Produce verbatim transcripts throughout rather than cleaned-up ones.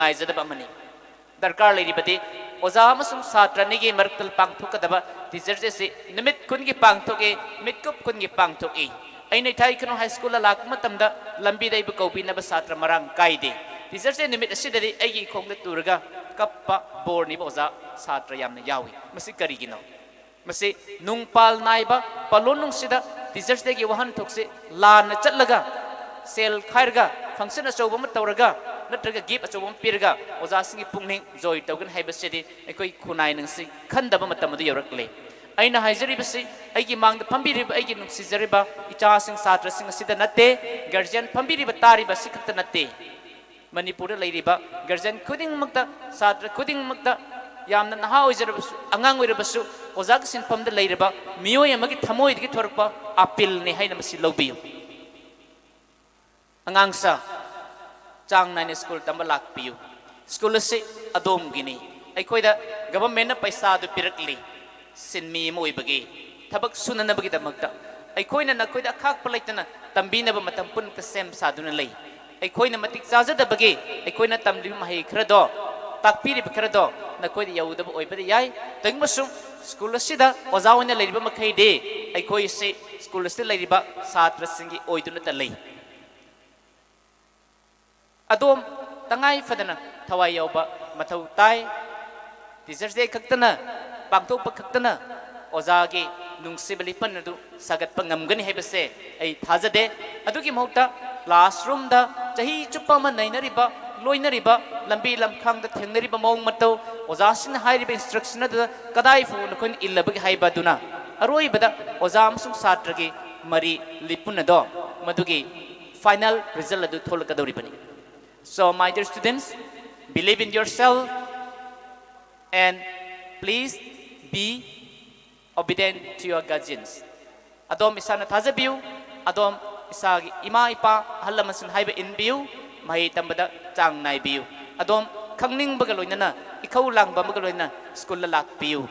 ꯅꯨꯡꯉꯥꯏꯖꯗꯕ ꯑꯃꯅꯤ꯫ ꯗꯔꯀꯥꯔ ꯂꯩꯔꯤꯕꯗꯤ ꯑꯣꯖꯥ ꯑꯃꯁꯨꯡ ꯁꯥꯇ꯭ꯔ ꯑꯅꯤꯒꯤ ꯃꯔꯛꯇ ꯄꯥꯡꯊꯣꯛꯀꯗꯕ Teachers' Day ꯑꯁꯤ ꯅꯨꯃꯤꯠ ꯀꯨꯟꯒꯤ ꯄꯥꯡꯊꯣꯛꯏ, ꯃꯤꯠꯀꯨꯞ ꯀꯨꯟꯒꯤ ꯄꯥꯡꯊꯣꯛꯏ꯫ ꯑꯩꯅ ꯏꯊꯥꯏ ꯈꯨꯅꯧ High School ꯗ ꯂꯥꯛꯄ ꯃꯇꯝꯗ ꯂꯝꯕꯤꯗ ꯑꯩꯕꯨ ꯀꯧꯕꯤꯅꯕ ꯁꯥꯇ꯭ꯔ ꯃꯔꯥꯡ ꯀꯥꯏꯗꯦ꯫ Teachers' Day ꯅꯨꯃꯤꯠ ꯑꯁꯤꯗꯗꯤ ꯑꯩꯒꯤ ꯏꯈꯣꯡꯗ ꯇꯨꯔꯒ ꯀꯞꯄ, ꯕꯣꯔ ꯅꯤꯕ ꯑꯣꯖꯥ ꯁꯥꯇ꯭ꯔ ꯌꯥꯝꯅ ꯌꯥꯎꯏ꯫ ꯃꯁꯤ ꯀꯔꯤꯒꯤꯅꯣ? ꯃꯁꯤ ꯅꯨꯡꯄꯥꯜ ꯅꯥꯏꯕ ꯄꯥꯂꯣꯟ ꯅꯨꯡꯁꯤꯗ Teachers' Day ꯒꯤ ꯋꯥꯍꯟꯊꯣꯛꯁꯤ ꯂꯥꯟꯅ ꯆꯠꯂꯒ, ꯁꯦꯜ ꯈꯥꯏꯔꯒ, function ꯑꯆꯧꯕ ꯑꯃ ꯇꯧꯔꯒ, ꯅꯠꯇ꯭ꯔꯒ gift ꯑꯆꯧꯕ ꯑꯃ ꯄꯤꯔꯒ ꯑꯣꯖꯥꯁꯤꯡꯒꯤ ꯄꯨꯛꯅꯤꯡ ꯖꯣꯏ ꯇꯧꯒꯅꯤ ꯍꯥꯏꯕꯁꯤꯗꯤ ꯑꯩꯈꯣꯏ ꯈꯨꯟꯅꯥꯏ ꯅꯪꯁꯤ ꯈꯟꯗꯕ ꯃꯇꯝ ꯑꯗꯨ ꯌꯧꯔꯛꯂꯦ꯫ ꯑꯩꯅ ꯍꯥꯏꯖꯔꯤꯕꯁꯤ ꯑꯩꯒꯤ ꯃꯥꯡꯗ ꯐꯝꯕꯤꯔꯤꯕ ꯑꯩꯒꯤ ꯅꯨꯡꯁꯤꯖꯔꯤꯕ ꯏꯆꯥꯁꯤꯡ, ꯁꯥꯇ꯭ꯔꯁꯤꯡ ꯑꯁꯤꯗ ꯅꯠꯇꯦ, guardian ꯐꯝꯕꯤꯔꯤꯕ ꯇꯥꯔꯤꯕ ꯑꯁꯤ ꯈꯛꯇ ꯅꯠꯇꯦ꯫ ꯃꯅꯤꯄꯨꯔꯗ ꯂꯩꯔꯤꯕ guardian ꯈꯨꯗꯤꯡꯃꯛꯇ, ꯁꯥꯇ꯭ꯔ ꯈꯨꯗꯤꯡꯃꯛꯇ, ꯌꯥꯝꯅ ꯅꯍꯥ ꯑꯣꯏꯖꯔꯕꯁꯨ, ꯑꯉꯥꯡ ꯑꯣꯏꯔꯕꯁꯨ, ꯑꯣꯖꯥꯒꯤ ꯁꯤꯟꯐꯝꯗ ꯂꯩꯔꯕ ꯃꯤꯑꯣꯏ ꯑꯃꯒꯤ ꯊꯃꯣꯏꯗꯒꯤ ꯊꯣꯔꯛꯄ appeal ꯅꯤ ꯍꯥꯏꯅ ꯃꯁꯤ ꯂꯧꯕꯤꯌꯨ꯫ ꯑꯉꯥꯡꯁꯥ, ꯆꯥꯡ ꯅꯥꯏꯅ school ꯇꯝꯕ ꯂꯥꯛꯄꯤꯌꯨ꯫ School ꯑꯁꯤ ꯑꯗꯣꯝꯒꯤꯅꯤ꯫ ꯑꯩꯈꯣꯏꯗ government ꯅ ꯄꯩꯁꯥ ꯑꯗꯨ ꯄꯤꯔꯛꯂꯤ꯫ ꯁꯤꯟꯃꯤ ꯑꯃ ꯑꯣꯏꯕꯒꯤ, ꯊꯕꯛ ꯁꯨꯅꯅꯕꯒꯤꯗꯃꯛꯇ ꯑꯩꯈꯣꯏꯅ ꯅꯈꯣꯏꯗ ꯑꯈꯥꯛꯄ ꯂꯩꯇꯅ ꯇꯝꯕꯤꯅꯕ ꯃꯇꯝ ꯄꯨꯝꯅꯃꯛꯇ ꯁꯦꯝ ꯁꯥꯗꯨꯅ ꯂꯩ꯫ ꯑꯩꯈꯣꯏꯅ ꯃꯇꯤꯛ ꯆꯥꯖꯗꯕꯒꯤ ꯑꯩꯈꯣꯏꯅ ꯇꯝꯂꯤꯕ ꯃꯍꯩ ꯈꯔꯗꯣ, ꯇꯥꯛꯄꯤꯔꯤꯕ ꯈꯔꯗꯣ ꯅꯈꯣꯏꯗ ꯌꯧꯗꯕ ꯑꯣꯏꯕꯗ ꯌꯥꯏ꯫ ꯇꯧꯏꯒꯨꯝꯕꯁꯨꯡ school ꯑꯁꯤꯗ ꯑꯣꯖꯥ ꯑꯣꯏꯅ ꯂꯩꯔꯤꯕ ꯃꯈꯩꯗꯤ ꯑꯩꯈꯣꯏꯁꯤ school ꯑꯁꯤꯗ ꯂꯩꯔꯤꯕ ꯁꯥꯇ꯭ꯔꯁꯤꯡꯒꯤ ꯑꯣꯏꯗꯨꯅꯇ ꯂꯩ꯫ ꯑꯗꯣꯝ ꯇꯉꯥꯏ ꯐꯗꯅ ꯊꯋꯥꯏ ꯌꯥꯎꯕ ꯃꯊꯧ ꯇꯥꯏ꯫ Teachers' Day ꯈꯛꯇꯅ, ꯄꯥꯡꯊꯣꯛꯄ ꯈꯛꯇꯅ ꯑꯣꯖꯥꯒꯤ ꯅꯨꯡꯁꯤꯕ ꯂꯤꯄꯟ ꯑꯗꯨ ꯁꯥꯒꯠꯄ ꯉꯝꯒꯅꯤ ꯍꯥꯏꯕꯁꯦ ꯑꯩ ꯊꯥꯖꯗꯦ꯫ ꯑꯗꯨꯒꯤ ꯃꯍꯨꯠꯇ classroom ꯗ ꯆꯍꯤ ꯆꯨꯞꯄ ꯑꯃ ꯅꯩꯅꯔꯤꯕ, ꯂꯣꯏꯅꯔꯤꯕ, ꯂꯝꯕꯤ ꯂꯝꯈꯥꯡꯗ ꯊꯦꯡꯅꯔꯤꯕ ꯃꯑꯣꯡ ꯃꯇꯧ, ꯑꯣꯖꯥꯁꯤꯡꯅ ꯍꯥꯏꯔꯤꯕ instruction ꯑꯗꯨꯗ ꯀꯗꯥꯏ ꯐꯥꯎ ꯅꯈꯣꯏꯅ ꯏꯜꯂꯕꯒꯦ ꯍꯥꯏꯕ ꯑꯗꯨꯅ ꯑꯔꯣꯏꯕꯗ ꯑꯣꯖꯥ ꯑꯃꯁꯨꯡ ꯁꯥꯇ꯭ꯔꯒꯤ ꯃꯔꯤ ꯂꯤꯄꯨꯟ ꯑꯗꯣ, ꯃꯗꯨꯒꯤ final result ꯑꯗꯨ ꯊꯣꯛꯂꯛꯀꯗꯧꯔꯤꯕꯅꯤ꯫ So, my dear students, believe in yourself and please be obedient to your guardians. ꯑꯗꯣꯝ ꯏꯁꯥꯅ ꯊꯥꯖꯕꯤꯌꯨ, ꯑꯗꯣꯝ ꯏꯁꯥꯒꯤ ꯏꯃꯥ ꯏꯄꯥ ꯑꯍꯜ ꯂꯃꯟꯁꯤꯡꯅ ꯍꯥꯏꯕ ꯏꯟꯕꯤꯌꯨ, ꯃꯍꯩ ꯇꯝꯕꯗ ꯆꯥꯡ ꯅꯥꯏꯕꯤꯌꯨ꯫ ꯑꯗꯣꯝ ꯈꯪꯅꯤꯡꯕꯒ ꯂꯣꯏꯅꯅ, ꯏꯈꯧ ꯂꯥꯡꯕ ꯑꯃꯒ ꯂꯣꯏꯅꯅ school ꯗ ꯂꯥꯛꯄꯤꯌꯨ꯫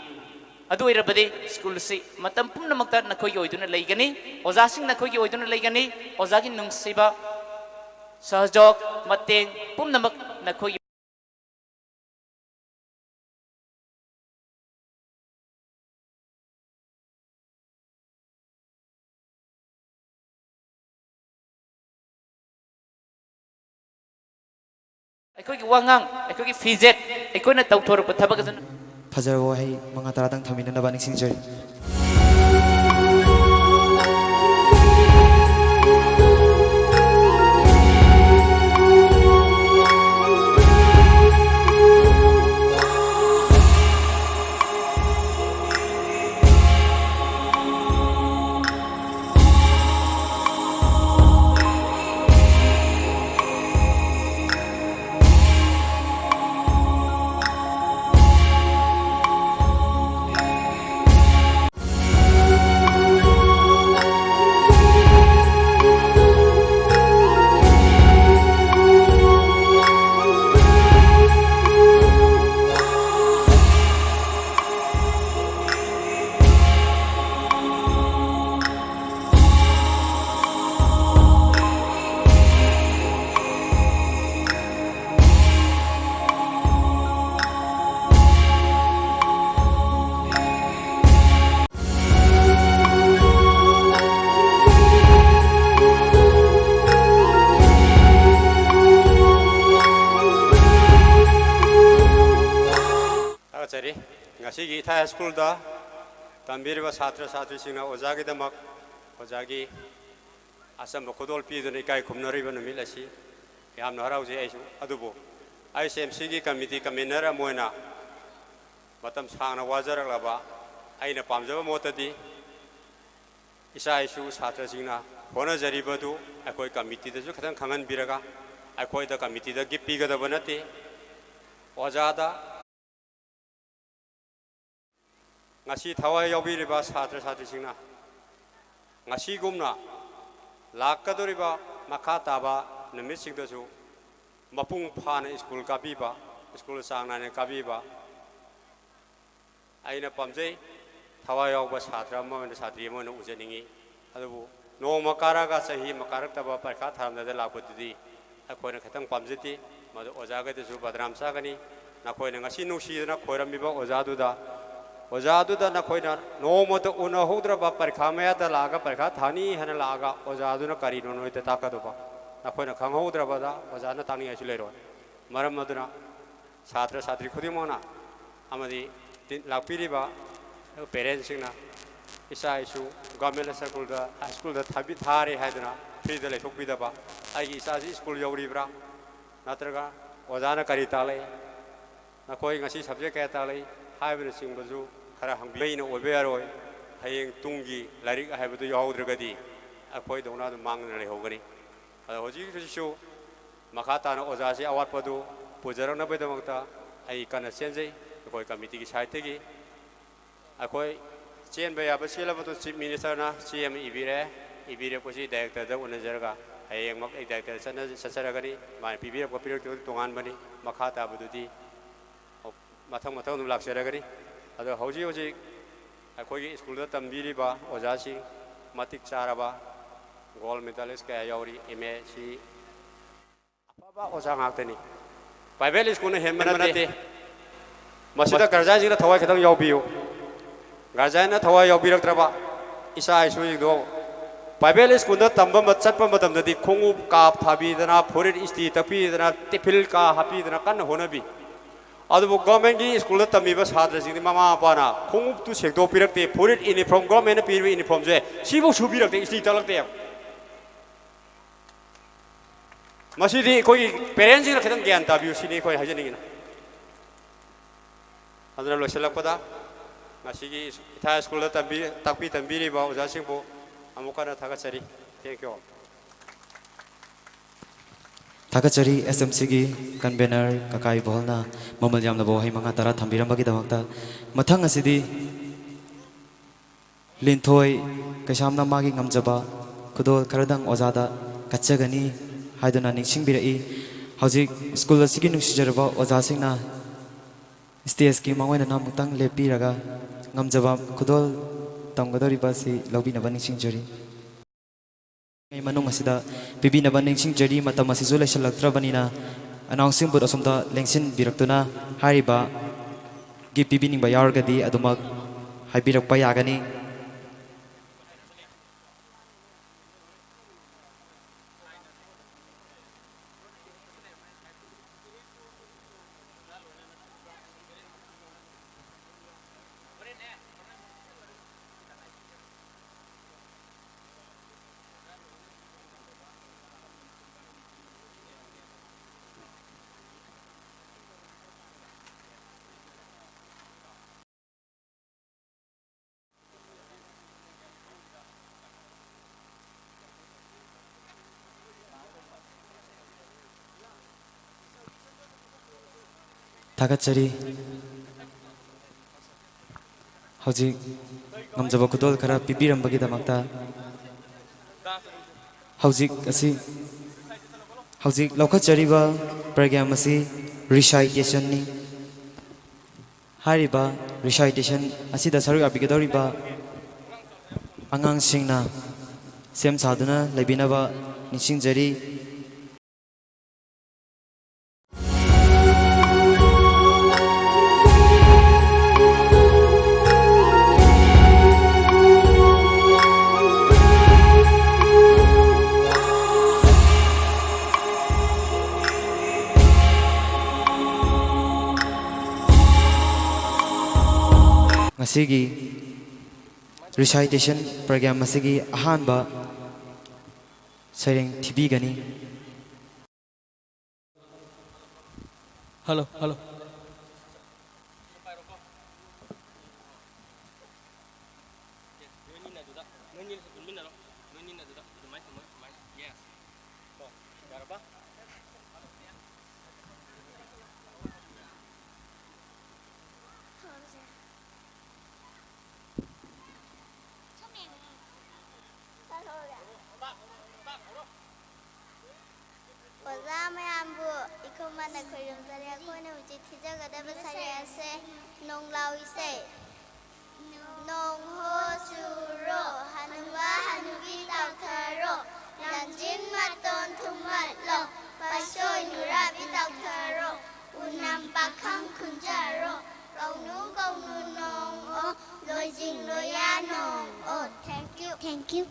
ꯑꯗꯨ ꯑꯣꯏꯔꯕꯗꯤ school ꯑꯁꯤ ꯃꯇꯝ ꯄꯨꯝꯅꯃꯛꯇ ꯅꯈꯣꯏꯒꯤ ꯑꯣꯏꯗꯨꯅ ꯂꯩꯒꯅꯤ, ꯑꯣꯖꯥꯁꯤꯡ ꯅꯈꯣꯏꯒꯤ ꯑꯣꯏꯗꯨꯅ ꯂꯩꯒꯅꯤ, ꯑꯣꯖꯥꯒꯤ ꯅꯨꯡꯁꯤꯕ, ꯁꯍꯖꯣꯛ, ꯃꯇꯦꯡ ꯄꯨꯝꯅꯃꯛ ꯅꯈꯣꯏꯒꯤ ꯑꯩꯈꯣꯏꯒꯤ ꯋꯥꯉꯥꯡ, ꯑꯩꯈꯣꯏꯒꯤ ꯐꯤꯖꯦꯠ, ꯑꯩꯈꯣꯏꯅ ꯇꯧꯊꯣꯔꯛꯄ ꯊꯕꯛ ꯑꯁꯤꯅ ꯐꯖꯔꯕ ꯋꯥꯍꯩ ꯃꯉꯥ ꯇꯔꯥꯗꯪ ꯊꯝꯕꯤꯅꯅꯕ ꯅꯤꯡꯁꯤꯡꯖꯔꯤ꯫ ꯊꯥꯒꯠꯆꯔꯤ꯫ ꯉꯁꯤꯒꯤ ꯏꯊꯥꯏ ꯍꯥꯏ ꯁ꯭ꯀꯨꯜꯗ ꯇꯝꯕꯤꯔꯤꯕ ꯁꯥꯇ꯭ꯔ ꯁꯥꯇ꯭ꯔꯤꯁꯤꯡꯅ ꯑꯣꯖꯥꯒꯤꯗꯃꯛ ꯑꯣꯖꯥꯒꯤ ꯑꯆꯝꯕ ꯈꯨꯗꯣꯜ ꯄꯤꯗꯨꯅ ꯏꯀꯥꯏ ꯈꯨꯝꯅꯔꯤꯕ ꯅꯨꯃꯤꯠ ꯑꯁꯤ ꯌꯥꯝꯅ ꯍꯔꯥꯎꯖꯩ ꯑꯩꯁꯨ꯫ ꯑꯗꯨꯕꯨ ꯑꯥꯏ ꯑꯦꯁ ꯑꯦꯝ ꯁꯤꯒꯤ ꯀꯃꯤꯇꯤ ꯀꯟꯚꯤꯅꯔ ꯑꯃ ꯑꯣꯏꯅ ꯃꯇꯝ ꯁꯥꯡꯅ ꯋꯥꯖꯔꯛꯂꯕ ꯑꯩꯅ ꯄꯥꯝꯖꯕ ꯃꯣꯠꯇꯗꯤ ꯏꯆꯥ ꯏꯁꯨ ꯁꯥꯇ꯭ꯔꯁꯤꯡꯅ ꯍꯣꯠꯅꯖꯔꯤꯕꯗꯨ ꯑꯩꯈꯣꯏ ꯀꯃꯤꯇꯤꯗꯁꯨ ꯈꯤꯇꯪ ꯈꯪꯍꯟꯕꯤꯔꯒ ꯑꯩꯈꯣꯏꯗ ꯀꯃꯤꯇꯤꯗ ꯒꯤꯐ ꯄꯤꯒꯗꯕ ꯅꯠꯇꯦ꯫ ꯑꯣꯖꯥꯗ ꯉꯁꯤ ꯊꯋꯥꯏ ꯌꯥꯎꯕꯤꯔꯤꯕ ꯁꯥꯇ꯭ꯔ ꯁꯥꯇ꯭ꯔꯤꯁꯤꯡꯅ ꯉꯁꯤꯒꯨꯝꯅ ꯂꯥꯛꯀꯗꯧꯔꯤꯕ ꯃꯈꯥ ꯇꯥꯕ ꯅꯨꯃꯤꯠꯁꯤꯡꯗꯁꯨ ꯃꯄꯨꯡ ꯐꯥꯅ ꯁ꯭ꯀꯨꯜ ꯀꯥꯕꯤꯕ, ꯁ꯭ꯀꯨꯜ ꯆꯥꯡ ꯅꯥꯏꯅ ꯀꯥꯕꯤꯕ ꯑꯩꯅ ꯄꯥꯝꯖꯩ꯫ ꯊꯋꯥꯏ ꯌꯥꯎꯕ ꯁꯥꯇ꯭ꯔ ꯑꯃ ꯑꯣꯏꯅ, ꯁꯥꯇ꯭ꯔꯤ ꯑꯃ ꯑꯣꯏꯅ ꯎꯖꯅꯤꯡꯏ꯫ ꯑꯗꯨꯕꯨ ꯅꯣꯡꯃ ꯀꯥꯔꯛꯑꯒ ꯆꯍꯤ ꯑꯃ ꯀꯥꯔꯛꯇꯕ ꯄꯔꯤꯈꯥ ꯊꯥꯔꯝꯗꯥꯏꯗ ꯂꯥꯛꯄꯗꯨꯗꯤ ꯑꯩꯈꯣꯏꯅ ꯈꯤꯇꯪ ꯄꯥꯝꯖꯗꯦ꯫ ꯃꯗꯨ ꯑꯣꯖꯥꯈꯩꯗꯁꯨ ꯕꯗꯅꯥꯝ ꯆꯥꯒꯅꯤ꯫ ꯅꯈꯣꯏꯅ ꯉꯁꯤ ꯅꯨꯡꯁꯤꯗꯅ ꯈꯣꯏꯔꯝꯃꯤꯕ ꯑꯣꯖꯥꯗꯨꯗ, ꯑꯣꯖꯥꯗꯨꯗ ꯅꯈꯣꯏꯅ ꯅꯣꯡꯃꯇ ꯎꯅꯍꯧꯗ꯭ꯔꯕ, ꯄꯔꯤꯈꯥ ꯃꯌꯥꯗ ꯂꯥꯛꯑꯒ ꯄꯔꯤꯈꯥ ꯊꯥꯅꯤ ꯍꯥꯏꯅ ꯂꯥꯛꯑꯒ ꯑꯣꯖꯥꯗꯨꯅ ꯀꯔꯤꯅꯣ ꯅꯣꯏꯗ ꯇꯥꯛꯀꯗꯧꯕ? ꯅꯈꯣꯏꯅ ꯈꯪꯍꯧꯗ꯭ꯔꯕꯗ ꯑꯣꯖꯥꯅ ꯇꯥꯛꯅꯤꯡꯉꯥꯏꯁꯨ ꯂꯩꯔꯣꯏ꯫ ꯃꯔꯝ ꯑꯗꯨꯅ ꯁꯥꯇ꯭ꯔ ꯁꯥꯇ꯭ꯔꯤ ꯈꯨꯗꯤꯡꯃꯛꯅ ꯑꯃꯗꯤ ꯇꯤ-, ꯂꯥꯛꯄꯤꯔꯤꯕ ꯄꯦꯔꯦꯟꯁꯁꯤꯡꯅ ꯏꯆꯥ ꯏꯁꯨ ꯒꯚꯔꯟꯃꯦꯟꯠ ꯁ꯭ꯀꯨꯜꯗ, ꯁ꯭ꯀꯨꯜꯗ ꯊꯥꯕꯤ-, ꯊꯥꯔꯦ ꯍꯥꯏꯗꯨꯅ ꯐ꯭ꯔꯤꯗ ꯂꯩꯊꯣꯛꯄꯤꯗꯕ, ꯑꯩꯒꯤ ꯏꯆꯥꯁꯤ ꯁ꯭ꯀꯨꯜ ꯌꯧꯔꯤꯕ꯭ꯔꯥ, ꯅꯠꯇ꯭ꯔꯒ ꯑꯣꯖꯥꯅ ꯀꯔꯤ ꯇꯥꯛꯂꯛꯏ, ꯅꯈꯣꯏ ꯉꯁꯤ ꯁꯕꯖꯦꯛ ꯀꯌꯥ ꯇꯥꯛꯂꯛꯏ ꯍꯥꯏꯕꯅꯆꯤꯡꯕꯁꯨ ꯈꯔ ꯍꯪꯕꯤꯕ ꯑꯣꯏꯅ ꯑꯣꯏꯕ ꯌꯥꯔꯣꯏ꯫ ꯍꯌꯦꯡ ꯇꯨꯡꯒꯤ ꯂꯥꯏꯔꯤꯛ ꯍꯥꯏꯕꯗꯨ ꯌꯥꯎꯍꯧꯗ꯭ꯔꯒꯗꯤ ꯑꯩꯈꯣꯏꯗꯧꯅ ꯑꯗꯨꯝ ꯃꯥꯡꯗꯨꯅ ꯂꯩꯍꯧꯒꯅꯤ꯫ ꯑꯗꯣ ꯍꯧꯖꯤꯛ ꯍꯧꯖꯤꯛꯁꯨ ꯃꯈꯥ ꯇꯥꯅ ꯑꯣꯖꯥꯁꯤ ꯑꯋꯥꯠꯄꯗꯨ ꯄꯨꯖꯔꯛꯅꯕꯒꯤꯗꯃꯛꯇ ꯑꯩ ꯀꯟꯅ ꯆꯦꯟꯖꯩ꯫ ꯑꯩꯈꯣꯏ ꯀꯃꯤꯇꯤꯒꯤ ꯁꯥꯏꯠꯇꯒꯤ ꯑꯩꯈꯣꯏ ꯆꯦꯟꯕ ꯌꯥꯕ ꯆꯦꯜꯂꯕꯗꯨ ꯆꯤꯐ ꯃꯤꯅꯤꯁꯇꯔꯅ ꯆꯦ ꯑꯃ ꯏꯕꯤꯔꯦ꯫ ꯏꯕꯤꯔꯛꯄꯁꯤ ꯗꯥꯏꯔꯦꯛꯇꯔꯗ ꯎꯅꯖꯔꯒ ꯍꯌꯦꯡꯃꯛ ꯑꯩ ꯗꯥꯏꯔꯦꯛꯇꯔꯗ ꯆꯠꯅ-, ꯆꯠꯆꯔꯒꯅꯤ꯫ ꯃꯥꯅ ꯄꯤꯕꯤꯔꯛꯄ ꯄꯤꯔꯛꯇꯕꯗꯨ ꯇꯣꯉꯥꯟꯕꯅꯤ꯫ ꯃꯈꯥ ꯇꯥꯕꯗꯨꯗꯤ ꯃꯊꯪ ꯃꯊꯪ ꯑꯗꯨꯝ ꯂꯥꯛꯆꯔꯒꯅꯤ꯫ ꯑꯗꯣ ꯍꯧꯖꯤꯛ ꯍꯧꯖꯤꯛ ꯑꯩꯈꯣꯏꯒꯤ ꯁ꯭ꯀꯨꯜꯗ ꯇꯝꯕꯤꯔꯤꯕ ꯑꯣꯖꯥꯁꯤꯡ ꯃꯇꯤꯛ ꯆꯥꯔꯕ ꯒꯣꯜ ꯃꯦꯗꯥꯂꯤꯁ ꯀꯌꯥ ꯌꯥꯎꯔꯤ꯫ ꯑꯦꯝ ꯑꯦ ꯁꯤ ꯑꯐꯕ ꯑꯣꯖꯥ ꯉꯥꯛꯇꯅꯤ꯫ ꯄ꯭ꯔꯥꯏꯚꯦꯠ ꯁ꯭ꯀꯨꯜꯅ ꯍꯦꯟꯕ ꯅꯠꯇꯦ꯫ ꯃꯁꯤꯗ ꯒꯥꯔꯖꯤꯌꯥꯟꯁꯤꯡꯅ ꯊꯋꯥꯏ ꯈꯤꯇꯪ ꯌꯥꯎꯕꯤꯌꯨ꯫ ꯒꯥꯔꯖꯤꯌꯥꯟꯅ ꯊꯋꯥꯏ ꯌꯥꯎꯕꯤꯔꯛꯇ꯭ꯔꯕ ꯏꯆꯥ ꯏꯁꯨꯁꯤꯡꯗꯣ ꯄ꯭ꯔꯥꯏꯚꯦꯠ ꯁ꯭ꯀꯨꯜꯗ ꯇꯝꯕ ꯃ-, ꯆꯠꯄ ꯃꯇꯝꯗꯗꯤ ꯈꯣꯡꯎꯞ ꯀꯥꯞ ꯊꯥꯕꯤꯗꯅ, ꯐꯨꯔꯤꯠ ꯏꯁꯇꯤ ꯇꯛꯄꯤꯗꯅ, ꯇꯤꯐꯤꯜ ꯀꯥ ꯍꯥꯞꯄꯤꯗꯅ ꯀꯟꯅ ꯍꯣꯠꯅꯕꯤ꯫ ꯑꯗꯨꯕꯨ ꯒꯣꯔꯃꯦꯟꯒꯤ ꯁ꯭ꯀꯨꯜꯗ ꯇꯝꯕꯤꯕ ꯁꯥꯇ꯭ꯔꯁꯤꯡꯗꯤ ꯃꯃꯥ ꯃꯄꯥꯅ ꯈꯣꯡꯎꯞꯇꯨ ꯁꯦꯡꯗꯣꯛꯄꯤꯔꯛꯇꯦ, ꯐꯨꯔꯤꯠ ꯌꯨꯅꯤꯐꯣꯔꯝ, ꯒꯣꯔꯃꯦꯟꯅ ꯄꯤꯔꯤꯕ ꯌꯨꯅꯤꯐꯣꯔꯝꯁꯦ ꯁꯤꯐꯧ ꯁꯨꯕꯤꯔꯛꯇꯦ, ꯏꯁꯇꯤ ꯇꯛꯂꯛꯇꯦ꯫ ꯃꯁꯤꯗꯤ ꯑꯩꯈꯣꯏꯒꯤ ꯄꯦꯔꯦꯟꯁꯁꯤꯡꯅ ꯈꯤꯇꯪ ꯒ꯭ꯌꯥꯟ ꯇꯥꯕꯤꯌꯨ ꯁꯤꯅꯤ ꯑꯩꯈꯣꯏ ꯍꯥꯏꯖꯅꯤꯡꯉꯤꯅ꯫ ꯑꯗꯨꯅ ꯂꯣꯏꯁꯤꯜꯂꯛꯄꯗ ꯉꯁꯤꯒꯤ ꯏꯊꯥ ꯁ꯭ꯀꯨꯜꯗ ꯇꯝꯕꯤ-, ꯇꯥꯛꯄꯤ ꯇꯝꯕꯤꯔꯤꯕ ꯑꯣꯖꯥꯁꯤꯡꯕꯨ ꯑꯃꯨꯛ ꯍꯟꯅ ꯊꯥꯒꯠꯆꯔꯤ꯫ Thank you all. ꯊꯥꯒꯠꯆꯔꯤ ꯑꯦꯁ ꯑꯦꯝ ꯁꯤꯒꯤ ꯀꯟꯚꯦꯅꯔ ꯀꯀꯥ ꯏꯕꯣꯍꯜꯅ ꯃꯃꯜ ꯌꯥꯝꯂꯕ ꯋꯥꯍꯩ ꯃꯉꯥ ꯇꯔꯥ ꯊꯝꯕꯤꯔꯝꯕꯒꯤꯗꯃꯛꯇ꯫ ꯃꯊꯪ ꯑꯁꯤꯗꯤ ꯂꯤꯟꯊꯣꯏ ꯀꯩꯁꯥꯝꯅ ꯃꯥꯒꯤ ꯉꯝꯖꯕ ꯈꯨꯗꯣꯜ ꯈꯔꯗꯪ ꯑꯣꯖꯥꯗ ꯀꯠꯆꯒꯅꯤ ꯍꯥꯏꯗꯨꯅ ꯅꯤꯡꯁꯤꯡꯕꯤꯔꯛꯏ꯫ ꯍꯧꯖꯤꯛ ꯁ꯭ꯀꯨꯜ ꯑꯁꯤꯒꯤ ꯅꯨꯡꯁꯤꯖꯔꯕ ꯑꯣꯖꯥꯁꯤꯡꯅ ꯁ꯭ꯇꯦꯖꯀꯤ ꯃꯥꯡꯑꯣꯏꯅꯅ ꯑꯃꯨꯛꯇꯪ ꯂꯦꯞꯄꯤꯔꯒ ꯉꯝꯖꯕ ꯈꯨꯗꯣꯜ ꯇꯝꯒꯗꯧꯔꯤꯕ ꯑꯁꯤ ꯂꯧꯕꯤꯅꯕ ꯅꯤꯡꯁꯤꯡꯖꯔꯤ꯫ ꯃꯅꯨꯡ ꯑꯁꯤꯗ ꯄꯤꯕꯤꯅꯕ ꯅꯤꯡꯁꯤꯡꯖꯔꯤ꯫ ꯃꯇꯝ ꯑꯁꯤꯁꯨ ꯂꯩꯁꯤꯜꯂꯛꯇ꯭ꯔꯕꯅꯤꯅ ꯑꯅꯥꯎꯟꯁꯤꯡ ꯕꯨꯠ ꯑꯁꯣꯝꯗ ꯂꯦꯡꯁꯤꯟꯕꯤꯔꯛꯇꯨꯅ ꯍꯥꯏꯔꯤꯕ ꯒꯤꯐ ꯄꯤꯕꯤꯅꯤꯡꯕ ꯌꯥꯎꯔꯒꯗꯤ ꯑꯗꯨꯃꯛ ꯍꯥꯏꯕꯤꯔꯛꯄ ꯌꯥꯒꯅꯤ꯫ ꯊꯥꯒꯠꯆꯔꯤ꯫ ꯍꯧꯖꯤꯛ ꯉꯝꯖꯕ ꯈꯨꯗꯣꯜ ꯈꯔ ꯄꯤꯕꯤꯔꯝꯕꯒꯤꯗꯃꯛꯇ꯫ ꯍꯧꯖꯤꯛ ꯑꯁꯤ, ꯍꯧꯖꯤꯛ ꯂꯧꯈꯠꯆꯔꯤꯕ program ꯑꯁꯤ recitation ꯅꯤ꯫ ꯍꯥꯏꯔꯤꯕ recitation ꯑꯁꯤꯗ ꯁꯔꯨꯛ ꯌꯥꯕꯤꯒꯗꯧꯔꯤꯕ ꯑꯉꯥꯡꯁꯤꯡꯅ ꯁꯦꯝ ꯁꯥꯗꯨꯅ ꯂꯩꯕꯤꯅꯕ ꯅꯤꯡꯁꯤꯡꯖꯔꯤ꯫ ꯉꯁꯤꯒꯤ recitation program ꯑꯁꯤꯒꯤ ꯑꯍꯥꯟꯕ ꯁꯩꯔꯦꯡ ꯊꯤꯕꯤꯒꯅꯤ꯫ Hello, hello. ꯑꯣꯖꯥ ꯃꯌꯥꯝꯕꯨ ꯏꯈꯨꯝ ꯃꯥꯏꯅ ꯈꯣꯏꯔꯨꯝꯖꯔꯤ꯫ ꯑꯩꯈꯣꯏꯅ ꯍꯧꯖꯤꯛ ꯊꯤꯖꯒꯗꯕ ꯁꯩꯔꯦꯡ ꯑꯁꯦ ꯅꯣꯡꯂꯥꯎ ꯏꯁꯩ꯫ ꯅꯣꯡ ꯍꯣ ꯆꯨꯔꯣ, ꯍꯅꯨꯕ ꯍꯅꯨꯕꯤ ꯇꯥꯎꯊꯔꯣ, ꯂꯟꯖꯤꯟ ꯃꯇꯣꯟ ꯊꯨꯝꯃꯠꯂꯣ, ꯄꯥꯏꯁꯣꯏ ꯅꯨꯔꯥꯕꯤ ꯇꯥꯎꯊꯔꯣ, ꯎꯅꯝ ꯄꯥꯈꯪ ꯈꯨꯟꯖꯔꯣ, ꯀꯧꯅꯨ ꯀꯧꯅꯨ ꯅꯣꯡ ꯑꯣ, ꯂꯣꯏꯖꯤꯡ ꯂꯣꯌꯥ ꯅꯣꯡ ꯑꯣ꯫ Thank you꯫ Thank you꯫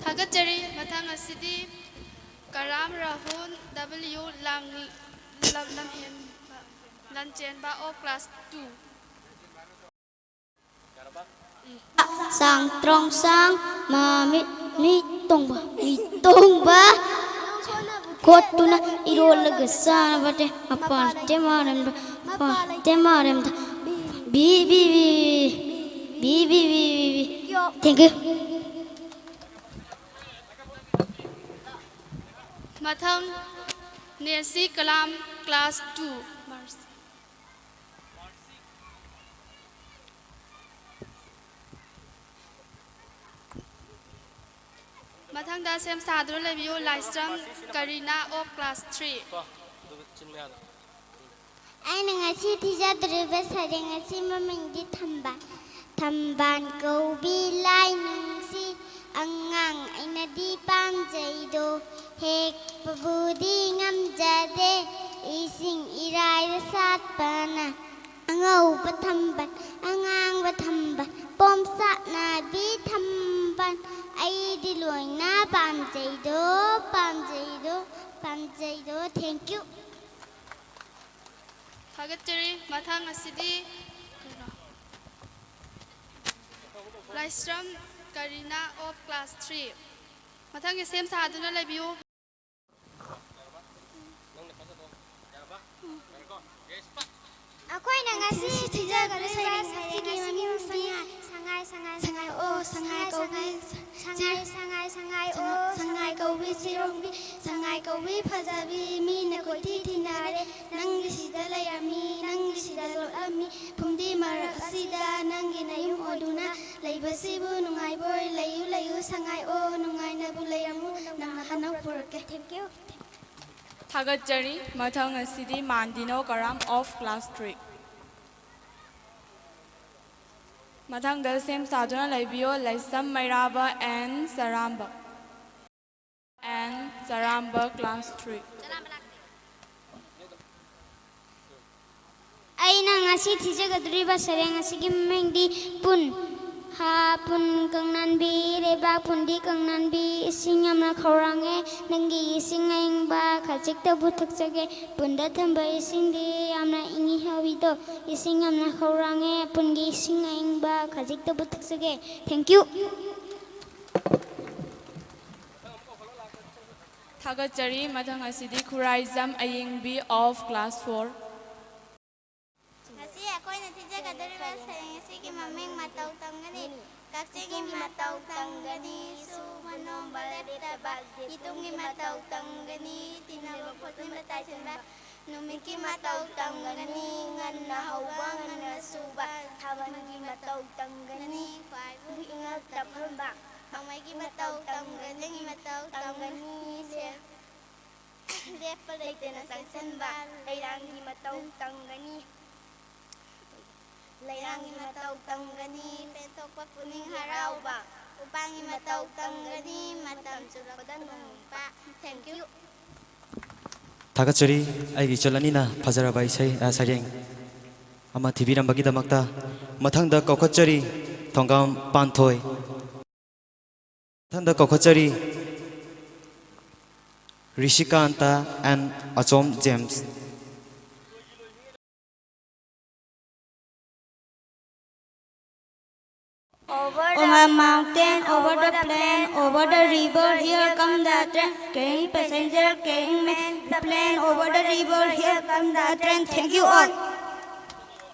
ꯊꯥꯒꯠꯆꯔꯤ꯫ ꯃꯊꯪ ꯑꯁꯤꯗꯤ ꯀꯔꯥꯝ ꯔꯥꯍꯨꯜ ꯗꯕ꯭ꯂꯤꯎ ꯂꯝꯍꯦꯟꯕ, ꯂꯟꯆꯦꯟꯕ ꯑꯣ, class two꯫ ꯁꯥꯡ ꯇ꯭ꯔꯣꯡ ꯁꯥꯡ ꯃꯃꯤꯠ ꯃꯤ ꯇꯣꯡꯕ ꯃꯤ ꯇꯣꯡꯕ ꯀꯣꯠꯇꯨꯅ ꯏꯔꯣꯜꯂꯒ ꯆꯥꯅꯕ ꯇꯦ ꯃꯄꯥꯟ ꯇꯦ ꯃꯥꯔꯝꯗ ꯃꯄꯥꯟ ꯇꯦ ꯃꯥꯔꯝꯗ ꯕꯤ ꯕꯤ ꯕꯤ ꯕꯤ ꯕꯤ ꯕꯤ ꯕꯤ ꯕꯤ ꯕꯤ ꯊꯦꯡꯀ꯭ꯌꯨ꯫ ꯃꯊꯪ ꯅꯦꯁꯤ ꯀꯂꯥꯝ, class two꯫ ꯃꯊꯪꯗ ꯁꯦꯝ ꯁꯥꯗꯨꯅ ꯂꯩꯕꯤꯌꯨ, ꯂꯥꯏꯁ꯭ꯔꯝ ꯀꯔꯤꯅꯥ of class three꯫ ꯑꯩꯅ ꯉꯁꯤ ꯊꯤꯖꯗꯣꯔꯤꯕ ꯁꯩꯔꯦꯡ ꯑꯁꯤ ꯃꯃꯤꯡꯗꯤ ꯊꯝꯕꯥꯜ꯫ ꯊꯝꯕꯥꯜ ꯀꯧꯕꯤ ꯂꯥꯏ ꯅꯨꯡꯁꯤ ꯑꯉꯥꯡ ꯑꯩꯅꯗꯤ ꯄꯥꯝꯖꯩꯗꯣ, ꯍꯦꯛꯄꯕꯨꯗꯤ ꯉꯝꯖꯗꯦ ꯏꯁꯤꯡ ꯏꯔꯥꯏꯗ ꯁꯥꯠꯄꯅ꯫ ꯑꯉꯧꯕ ꯊꯝꯕꯥꯜ, ꯑꯉꯥꯡꯕ ꯊꯝꯕꯥꯜ, ꯄꯣꯝꯆꯥꯛꯅꯕꯤ ꯊꯝꯕꯥꯜ, ꯑꯩꯗꯤ ꯂꯣꯏꯅ ꯄꯥꯝꯖꯩꯗꯣ, ꯄꯥꯝꯖꯩꯗꯣ, ꯄꯥꯝꯖꯩꯗꯣ꯫ Thank you꯫ ꯊꯥꯒꯠꯆꯔꯤ꯫ ꯃꯊꯪ ꯑꯁꯤꯗꯤ ꯀꯩꯅꯣ? ꯂꯥꯏꯁ꯭ꯔꯝ ꯀꯔꯤꯅꯥ of class three꯫ ꯃꯊꯪꯒꯤ ꯁꯦꯝ ꯁꯥꯗꯨꯅ ꯂꯩꯕꯤꯌꯨ꯫ ꯑꯩꯈꯣꯏꯅ ꯉꯁꯤ ꯊꯤꯖꯒꯗꯧꯔꯤꯕ ꯁꯩꯔꯦꯡ ꯑꯁꯤꯒꯤ ꯃꯃꯤꯡꯗꯤ ꯁꯉꯥꯏ, ꯁꯉꯥꯏ, ꯁꯉꯥꯏ, ꯑꯣ, ꯁꯉꯥꯏ ꯀꯧꯕꯤ, ꯁꯉꯥꯏ, ꯁꯉꯥꯏ, ꯁꯉꯥꯏ, ꯑꯣ, ꯁꯉꯥꯏ ꯀꯧꯕꯤ ꯆꯤꯔꯣꯡꯕꯤ, ꯁꯉꯥꯏ ꯀꯧꯕꯤ ꯐꯖꯕꯤ, ꯃꯤꯅ ꯀꯣꯏꯊꯤ ꯊꯤꯅꯔꯦ, ꯅꯪꯗꯤ ꯁꯤꯗ ꯂꯩꯔꯝꯃꯤ, ꯅꯪꯗꯤ ꯁꯤꯗ ꯂꯣꯠꯂꯝꯃꯤ, ꯐꯨꯝꯗꯤ ꯃꯔꯛ ꯑꯁꯤꯗ ꯅꯪꯒꯤ ꯅꯌꯨꯝ ꯑꯣꯏꯗꯨꯅ ꯂꯩꯕꯁꯤꯕꯨ ꯅꯨꯡꯉꯥꯏꯕꯣꯏ, ꯂꯩꯌꯨ, ꯂꯩꯌꯨ, ꯁꯉꯥꯏ, ꯑꯣ, ꯅꯨꯡꯉꯥꯏꯅꯕꯨ ꯂꯩꯔꯝꯃꯨ, ꯅꯪꯅ ꯍꯟꯅ ꯄꯨꯔꯛꯀꯦ꯫ Thank you꯫ ꯊꯥꯒꯠꯆꯔꯤ꯫ ꯃꯊꯪ ꯑꯁꯤꯗꯤ ꯃꯥꯟꯗꯤꯅꯣ ꯀꯔꯥꯝ of class three꯫ ꯃꯊꯪꯗ ꯁꯦꯝ ꯁꯥꯗꯨꯅ ꯂꯩꯕꯤꯌꯣ, ꯂꯩꯁꯝ ꯃꯩꯔꯥꯕ and ꯆꯔꯥꯝꯕ꯫ And ꯆꯔꯥꯝꯕ, class three꯫ ꯑꯩꯅ ꯉꯁꯤ ꯊꯤꯖꯒꯗꯧꯔꯤꯕ ꯁꯩꯔꯦꯡ ꯑꯁꯤꯒꯤ ꯃꯃꯤꯡꯗꯤ ꯄꯨꯟ꯫ ꯍꯥ ꯄꯨꯟ ꯀꯪꯅꯥꯟꯕꯤ, ꯂꯩꯕꯥꯛ ꯄꯨꯟꯗꯤ ꯀꯪꯅꯥꯟꯕꯤ, ꯏꯁꯤꯡ ꯌꯥꯝꯅ ꯈꯧꯔꯥꯡꯉꯦ, ꯅꯪꯒꯤ ꯏꯁꯤꯡ ꯑꯌꯤꯡꯕ ꯈꯖꯤꯛꯇꯕꯨ ꯊꯛꯆꯒꯦ꯫ ꯄꯨꯟꯗ ꯊꯝꯕ ꯏꯁꯤꯡꯗꯤ ꯌꯥꯝꯅ ꯏꯪꯉꯤ ꯍꯥꯏꯕꯗꯣ, ꯏꯁꯤꯡ ꯌꯥꯝꯅ ꯈꯧꯔꯥꯡꯉꯦ, ꯄꯨꯟꯒꯤ ꯏꯁꯤꯡ ꯑꯌꯤꯡꯕ ꯈꯖꯤꯛꯇꯕꯨ ꯊꯛꯆꯒꯦ꯫ Thank you꯫ ꯊꯥꯒꯠꯆꯔꯤ꯫ ꯃꯊꯪ ꯑꯁꯤꯗꯤ ꯈꯨꯔꯥꯏꯖꯝ ꯑꯌꯦꯡꯕꯤ of class four꯫ ꯉꯁꯤ ꯑꯩꯈꯣꯏꯅ ꯊꯤꯖꯒꯗꯧꯔꯤꯕ ꯁꯩꯔꯦꯡ ꯑꯁꯤꯒꯤ ꯃꯃꯤꯡ ꯃꯇꯧ ꯇꯝꯒꯅꯤ꯫ ꯀꯛꯆꯦꯡꯒꯤ ꯃꯇꯧ ꯇꯝꯒꯅꯤ, ꯁꯨꯕ ꯅꯣꯝꯕ ꯂꯦꯞꯇꯕ, ꯌꯦꯇꯨꯝꯒꯤ ꯃꯇꯧ ꯇꯝꯒꯅꯤ, ꯇꯤꯟꯅ ꯂꯩꯕ ꯄꯣꯠꯁꯤꯟꯕ ꯇꯥꯏꯁꯤꯟꯕ꯫ ꯅꯨꯃꯤꯠꯀꯤ ꯃꯇꯧ ꯇꯝꯒꯅꯤ, ꯉꯟꯅ ꯍꯧꯕ, ꯉꯟꯅ ꯁꯨꯕ꯫ ꯊꯥꯕꯜꯒꯤ ꯃꯇꯧ ꯇꯝꯒꯅꯤ, ꯈ꯭ꯋꯥꯏꯕꯨ ꯏꯉꯛꯇ ꯐꯝꯕ꯫ ꯅꯣꯡꯃꯩꯒꯤ ꯃꯇꯧ ꯇꯝꯒꯅꯤ, ꯃꯇꯧ ꯇꯝꯒꯅꯤ, ꯁꯦꯜ ꯂꯦꯞꯄ ꯂꯩꯇꯅ ꯆꯪꯁꯤꯟꯕ꯫ ꯂꯩꯔꯥꯡꯒꯤ ꯃꯇꯧ ꯇꯝꯒꯅꯤ, ꯂꯩꯔꯥꯡꯒꯤ ꯃꯇꯧ ꯇꯝꯒꯅꯤ, ꯄꯦꯟꯊꯣꯛꯄ ꯄꯨꯛꯅꯤꯡ ꯍꯔꯥꯎꯕ꯫ ꯎꯄꯥꯟꯒꯤ ꯃꯇꯧ ꯇꯝꯒꯅꯤ, ꯃꯇꯝ ꯆꯨꯞꯄꯗ ꯅꯣꯡ ꯅꯤꯛꯄ꯫ Thank you꯫ ꯊꯥꯒꯠꯆꯔꯤ ꯑꯩꯒꯤ ꯏꯆꯜ ꯑꯅꯤꯅ ꯐꯖꯔꯕ ꯏꯁꯩ, ꯑ, ꯁꯩꯔꯦꯡ ꯑꯃ ꯊꯤꯕꯤꯔꯝꯕꯒꯤꯗꯃꯛꯇ꯫ ꯃꯊꯪꯗ ꯀꯧꯈꯠꯆꯔꯤ ꯊꯣꯡꯒꯥꯝ ꯄꯥꯟꯊꯣꯏ꯫ ꯃꯊꯪꯗ ꯀꯧꯈꯠꯆꯔꯤ Rishikant and Achom James. Over the mountain, over the plain, over the river, here come the train. Carrying passenger, carrying men. The plane over the river, here come the train. Thank you all.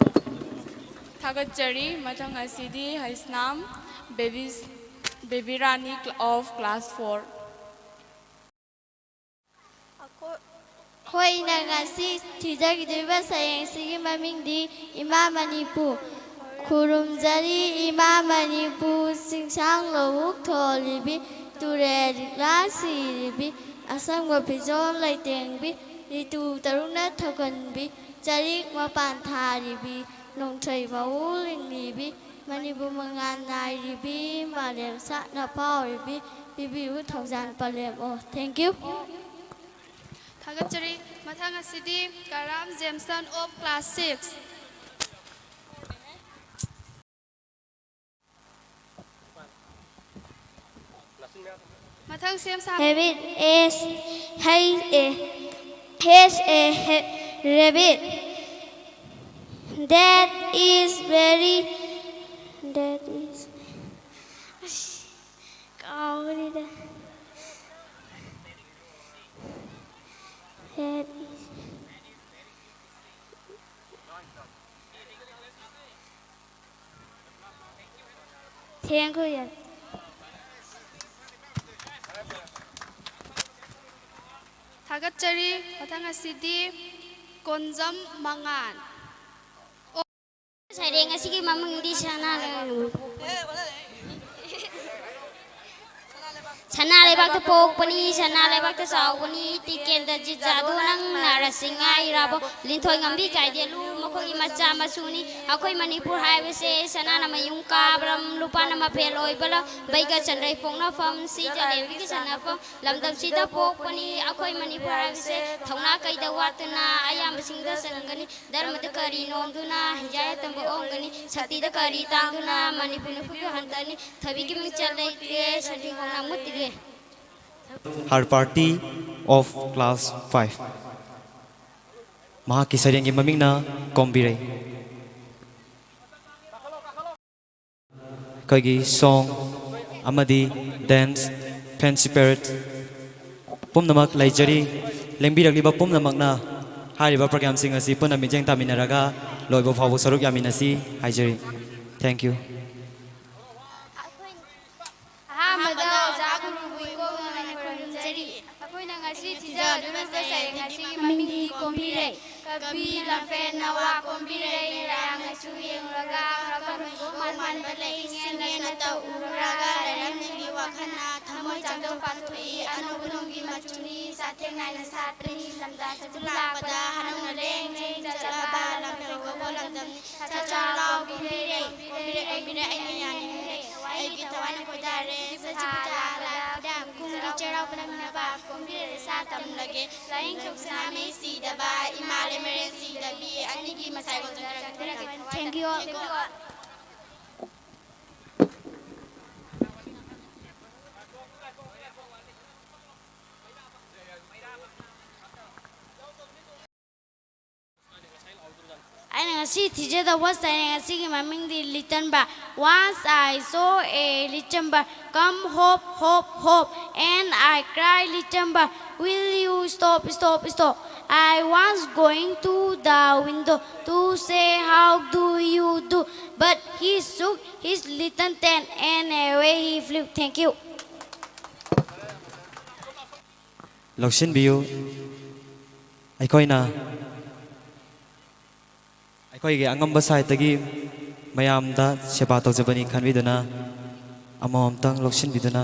ꯊꯥꯒꯠꯆꯔꯤ꯫ ꯃꯊꯪ ꯑꯁꯤꯗꯤ ꯍꯩꯁꯅꯥꯝ ꯕꯦꯕꯤꯁ-, baby Rani of class four꯫ ꯑꯩꯈꯣꯏꯅ ꯉꯁꯤ ꯊꯤꯖꯈꯤꯗꯣꯔꯤꯕ ꯁꯩꯔꯦꯡꯁꯤꯒꯤ ꯃꯃꯤꯡꯗꯤ ꯏꯃꯥ ꯃꯅꯤꯄꯨꯔ꯫ ꯈꯨꯔꯨꯝꯖꯔꯤ ꯏꯃꯥ ꯃꯅꯤꯄꯨꯔ, ꯆꯤꯡꯁꯥꯡ ꯂꯧꯕꯨꯛ ꯊꯣꯜꯂꯤꯕꯤ, ꯇꯨꯔꯦꯜ ꯂꯤꯛꯂꯥ ꯁꯤꯔꯤꯕꯤ, ꯑꯁꯪꯕ ꯐꯤꯖꯣꯜ ꯂꯩꯇꯦꯡꯕꯤ, ꯔꯤꯇꯨ ꯇꯔꯨꯛꯅ ꯊꯧꯒꯟꯕꯤ, ꯆꯔꯤꯛ ꯃꯄꯥꯟ ꯊꯥꯔꯤꯕꯤ, ꯅꯣꯡꯊ꯭ꯔꯩ ꯃꯎ ꯂꯤꯡꯂꯤꯕꯤ, ꯃꯅꯤꯄꯨꯔ ꯃꯉꯥꯜ ꯅꯥꯏꯔꯤꯕꯤ, ꯃꯥꯂꯦꯝ ꯁꯥꯠꯅ ꯐꯥꯎꯔꯤꯕꯤ, ꯄꯤꯕꯤꯌꯨ ꯊꯧꯖꯥꯜ ꯄꯂꯦꯝ ꯑꯣ꯫ Thank you꯫ ꯊꯥꯒꯠꯆꯔꯤ꯫ ꯃꯊꯪ ꯑꯁꯤꯗꯤ ꯀꯔꯥꯝ ꯖꯦꯝꯁꯟ of class six꯫ ꯃꯊꯪ ꯁꯦꯝ ꯁꯥꯕ꯫ Rabbit is, hey, a, has a ha-, rabbit. That is very, that is, ꯑꯁ, ꯀꯥꯎꯒ꯭ꯔꯦꯗ꯫ That is, ꯊꯦꯡꯈ꯭ꯔꯦ ꯌꯥꯝ꯫ ꯊꯥꯒꯠꯆꯔꯤ꯫ ꯃꯊꯪ ꯑꯁꯤꯗꯤ ꯀꯣꯟꯖꯝ ꯃꯉꯥꯟ꯫ ꯁꯩꯔꯦꯡ ꯑꯁꯤꯒꯤ ꯃꯃꯤꯡꯗꯤ ꯁꯅꯥ ꯂꯩꯕꯥꯛ-, ꯁꯅꯥ ꯂꯩꯕꯥꯛꯇ ꯄꯣꯛꯄꯅꯤ, ꯁꯅꯥ ꯂꯩꯕꯥꯛꯇ ꯆꯥꯎꯕꯅꯤ, ꯇꯤꯀꯦꯟꯗ꯭ꯔꯖꯤꯠ ꯖꯥꯗꯨ ꯅꯪꯅ ꯔꯥꯁꯤꯡꯍꯥ ꯏꯔꯥꯕꯣꯠ, ꯂꯤꯟꯊꯣꯏ ꯉꯝꯕꯤ ꯒꯥꯏꯗꯦꯂꯨ ꯃꯈꯣꯏꯒꯤ ꯃꯆꯥ ꯃꯁꯨꯅꯤ꯫ ꯑꯩꯈꯣꯏ ꯃꯅꯤꯄꯨꯔ ꯍꯥꯏꯕꯁꯦ ꯁꯅꯥꯅ ꯃꯌꯨꯝ ꯀꯥꯕ ꯂꯝ, ꯂꯨꯄꯥꯅ ꯃꯐꯦꯜ ꯑꯣꯏꯕ ꯂꯝ, ꯕꯩꯒꯆꯟꯗ꯭ꯔꯩ ꯄꯣꯛꯅꯐꯝ, ꯁꯤꯖꯂꯦꯝꯕꯤꯒꯤ ꯆꯟꯅꯐꯝ, ꯂꯝꯗꯝꯁꯤꯗ ꯄꯣꯛꯄꯅꯤ꯫ ꯑꯩꯈꯣꯏ ꯃꯅꯤꯄꯨꯔ ꯍꯥꯏꯕꯁꯦ ꯊꯧꯅꯥ ꯀꯩꯗ ꯋꯥꯠꯇꯨꯅ ꯑꯌꯥꯝꯕꯁꯤꯡꯗ ꯆꯟꯒꯅꯤ꯫ ꯙꯔꯃꯗ ꯀꯔꯤ ꯅꯣꯝꯗꯨꯅ ꯍꯤꯡꯖꯥꯏ ꯑꯇꯝꯕ ꯑꯣꯡꯒꯅꯤ? ꯁꯛꯇꯤꯗ ꯀꯔꯤ ꯇꯥꯡꯗꯨꯅ ꯃꯅꯤꯄꯨꯔ ꯅꯤꯐꯨꯒꯤ ꯍꯟꯊꯅꯤ? ꯊꯣꯏꯕꯤꯒꯤ ꯃꯤꯡꯆꯠ ꯂꯩꯇ꯭ꯔꯦ, ꯁꯟꯊꯤ ꯈꯣꯡꯅꯥꯡ ꯃꯨꯠꯇ꯭ꯔꯦ꯫ Her party of class five꯫ ꯃꯍꯥꯛꯀꯤ ꯁꯩꯔꯦꯡꯒꯤ ꯃꯃꯤꯡꯅ ꯀꯣꯝꯕꯤꯔꯩ꯫ ꯑꯩꯈꯣꯏꯒꯤ song ꯑꯃꯗꯤ dance, fancy parade ꯄꯨꯝꯅꯃꯛ ꯂꯩꯖꯔꯤ꯫ ꯂꯦꯡꯕꯤꯔꯛꯂꯤꯕ ꯄꯨꯝꯅꯃꯛꯅ ꯍꯥꯏꯔꯤꯕ programꯁꯤꯡ ꯑꯁꯤ ꯄꯨꯟꯅ ꯃꯤꯠꯌꯦꯡ ꯇꯥꯃꯤꯟꯅꯔꯒ ꯂꯣꯏꯕ ꯐꯥꯎꯕ ꯁꯔꯨꯛ ꯌꯥꯃꯤꯟꯅꯁꯤ ꯍꯥꯏꯖꯔꯤ꯫ Thank you꯫ ꯑꯍꯥꯟꯕꯗ ꯑꯣꯖꯥ ꯒꯨꯔꯨꯕꯨ ꯏꯀꯣꯛꯅꯅ ꯈꯨꯔꯨꯝꯖꯔꯤ꯫ ꯑꯩꯈꯣꯏꯅ ꯉꯁꯤ ꯊꯤꯖꯗꯣꯔꯤꯕ ꯁꯩꯔꯦꯡ ꯑꯁꯤꯒꯤ ꯃꯃꯤꯡꯗꯤ ꯀꯣꯝꯕꯤꯔꯩ꯫ ꯀꯕꯤ ꯂꯝꯐꯦꯜ ꯅꯋꯥ ꯀꯣꯝꯕꯤꯔꯩ ꯂꯥꯡꯅꯁꯨ ꯌꯦꯡꯂꯨꯔꯒ ꯈꯔ ꯈꯔ ꯃꯥꯟꯕ ꯂꯩ ꯁꯤꯡꯉꯦꯟ ꯑꯇ ꯎꯔꯨꯔꯒ ꯂꯩꯔꯝꯂꯤꯕꯤ ꯋꯥꯈꯜꯅ ꯊꯃꯣꯏ ꯆꯥꯡꯗꯝ ꯄꯥꯡꯊꯣꯛꯏ꯫ ꯑꯅꯧꯕ ꯅꯣꯡꯒꯤ ꯃꯆꯨꯅꯤ ꯆꯥꯊꯦꯡ ꯅꯥꯏꯅ ꯁꯥꯠꯄꯅꯤ꯫ ꯂꯝꯗꯥ ꯆꯠꯄ ꯂꯥꯛꯄꯗ ꯍꯅꯧꯅ ꯂꯦꯡ ꯂꯦꯡ ꯆꯠꯂꯕ ꯂꯝꯐꯦꯜ ꯀꯧꯕ ꯂꯝꯗꯝꯅꯤ꯫ ꯆꯠꯆꯔ ꯂꯥꯎ ꯀꯣꯝꯕꯤꯔꯩ, ꯀꯣꯝꯕꯤꯔꯩ, ꯀꯣꯝꯕꯤꯔꯩ ꯑꯩꯅ ꯌꯥꯅꯤꯡꯉꯦ꯫ ꯑꯩꯒꯤ ꯊꯋꯥꯏꯅ ꯈꯣꯏꯗꯥꯔꯦ꯫ ꯆꯠꯁꯤ ꯄꯨꯊꯥ ꯂꯥꯛꯄꯗ ꯀꯨꯝꯒꯤ ꯆꯩꯔꯥꯎꯕ ꯅꯪꯅꯕ ꯀꯣꯝꯕꯤꯔꯩꯗ ꯁꯥ ꯇꯝꯂꯒꯦ꯫ ꯂꯥꯏꯅꯤꯡꯊꯧ ꯁꯅꯥꯃꯍꯤ ꯁꯤꯗꯕ, ꯏꯃꯥ ꯂꯩꯃꯔꯦꯟ ꯁꯤꯗꯕꯤ, ꯑꯅꯤꯒꯤ ꯃꯁꯥꯏ ꯒꯣꯜꯗꯟ ꯗ꯭ꯔꯦꯒꯟ ꯊꯦꯡꯀ꯭ꯌꯨ꯫ ꯑꯩꯅ ꯉꯁꯤ ꯊꯤꯖꯗꯧꯕ ꯁꯩꯔꯦꯡ ꯑꯁꯤꯒꯤ ꯃꯃꯤꯡꯗꯤ ꯂꯤꯇꯟꯕ꯫ Once I saw a little bird come hop, hop, hop, and I cried, "Little bird, will you stop, stop, stop?" I was going to the window to say, "How do you do?" But he shook his little tail and away he flew. Thank you. ꯂꯧꯁꯤꯟꯕꯤꯌꯨ꯫ ꯑꯩꯈꯣꯏꯅ ꯑꯩꯈꯣꯏꯒꯤ ꯑꯉꯝꯕ ꯁꯥꯏꯠꯇꯒꯤ ꯃꯌꯥꯝꯗ ꯁꯦꯕꯥ ꯇꯧꯖꯕꯅꯤ ꯈꯟꯕꯤꯗꯨꯅ ꯑꯃꯃꯝꯇꯪ ꯂꯧꯁꯤꯟꯕꯤꯗꯨꯅ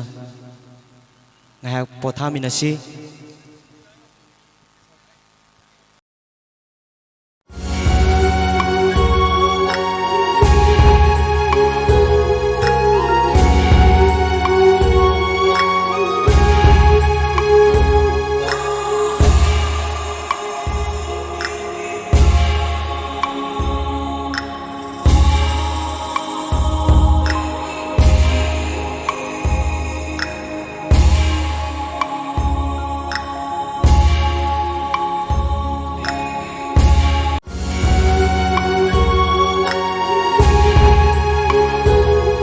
ꯉꯥꯏꯍꯥꯛ ꯄꯣꯊꯥꯃꯤꯟꯅꯁꯤ꯫